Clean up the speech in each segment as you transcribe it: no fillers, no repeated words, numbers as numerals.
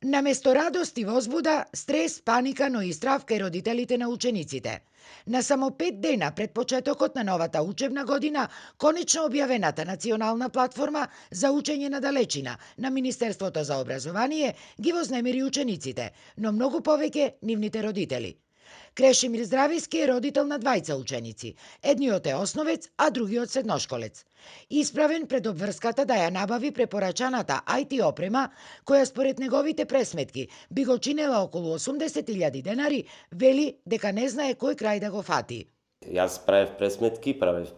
Наместо радост и возбуда, стрес, паника, но и страв кај родителите на учениците. На само 5 дена пред почетокот на новата учебна година, конечно објавената национална платформа за учење на далечина на Министерството за образование ги вознемири учениците, но многу повеќе нивните родители. Крешимир Здрависки е родител на двајца ученици. Едниот е основец, а другиот седношколец. Исправен пред обврската да ја набави препорачаната IT опрема, која според неговите пресметки би го чинела околу 80.000 денари, вели дека не знае кој крај да го фати. Јас правев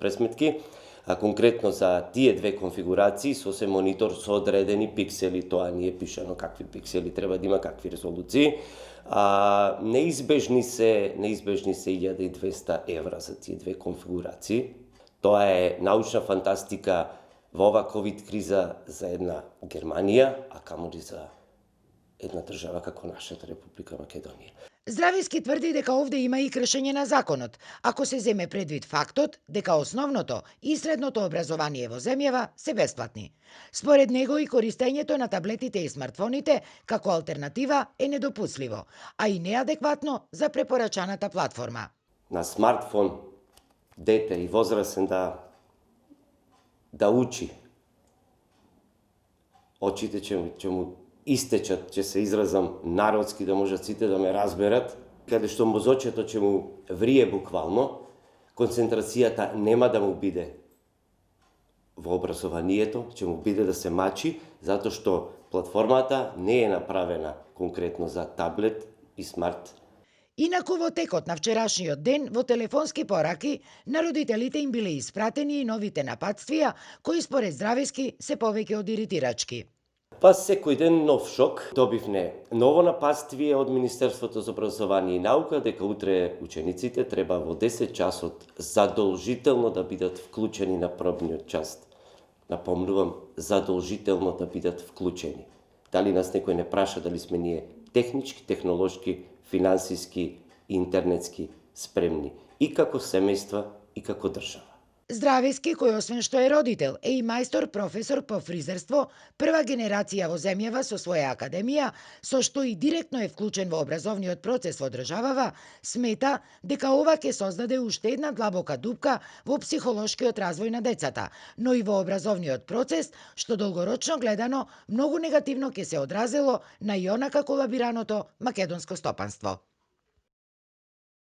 пресметки, а конкретно за тие две конфигурации со се монитор со одредени пиксели, тоа не е пишано какви пиксели треба да има, какви резолуции. Неизбежни се 1200 евра за тие две конфигурации. Тоа е научна фантастика во ова ковид криза за една Германија, а камоли за една држава како нашата Република Македонија. Здрависки тврди дека овде има и кршење на законот, ако се земе предвид фактот дека основното и средното образование во земјава се бесплатни. Според него и користењето на таблетите и смартфоните како алтернатива е недопустливо, а и неадекватно за препорачаната платформа. На смартфон дете и возрастен да учи, очите ќе му истечат, ќе се изразам народски да можат сите да ме разберат, каде што мозочето ќе му врие буквално, концентрацијата нема да му биде во образованието, ќе му биде да се мачи, затоа што платформата не е направена конкретно за таблет и смарт. Инаку во текот на вчерашниот ден во телефонски пораки на родителите им биле испратени и новите напатствија, кои според Здрависки се повеќе од иритирачки. Па секој ден нов шок. Добивме ново напатствие од Министерството за образование и наука дека утре учениците треба во 10 часот задолжително да бидат вклучени на пробниот час. Напомнувам, задолжително да бидат вклучени. Дали нас некој не праша дали сме ние технички, технолошки, финансиски и интернетски спремни и како семејства и како држава. Здрависки, кој освен што е родител, е и мајстор професор по фризерство, прва генерација во земјава со своја академија, со што и директно е вклучен во образовниот процес во државава, смета дека ова ќе создаде уште една длабока дупка во психолошкиот развој на децата, но и во образовниот процес, што долгорочно гледано многу негативно ќе се одразело на и онака колабираното македонско стопанство.